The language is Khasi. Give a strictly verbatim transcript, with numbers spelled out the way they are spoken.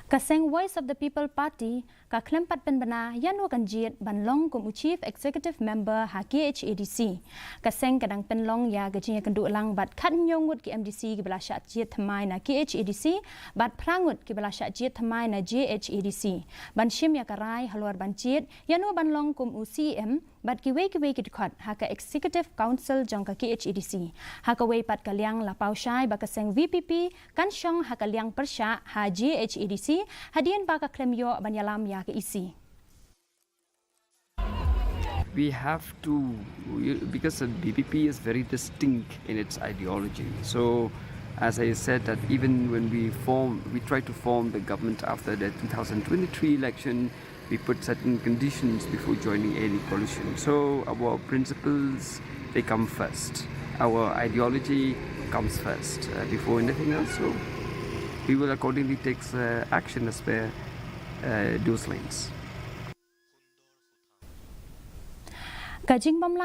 Ka seng Voice of the People Party ka khlem pat pynbna ïano kan jied ban long kum u Chief Executive Member ha K H A D C. Ka seng ka dang pynlong ïa ka jingïakynduh lang bad khathynñiew ngut ki M D C kiba la shah jied thymmai na K H A D C bad phra ngut kiba la shah jied thymmai na J H A D C ban shim ïa ka rai halor ban jied ïano ban long kum u C E M bad kiwei kiwei ki dkhot ha ka Executive Council jong ka K H A D C. Ha kawei pat ka liang la paw shai ba ka seng V P P kan shong ha ka liang pyrshah ha J H A D C hadien ba ka khlem ïoh ban ïalam ïa ka E C. We have to, because the V P P is very distinct in its ideology. So, as I said, that even when we form, we try to form the government after the two thousand twenty-three election, we put certain conditions before joining any coalition. So, our principles, they come first. Our ideology comes first, uh, before anything else. So, we will accordingly take uh, action as per uh, those lines. Ka jingbam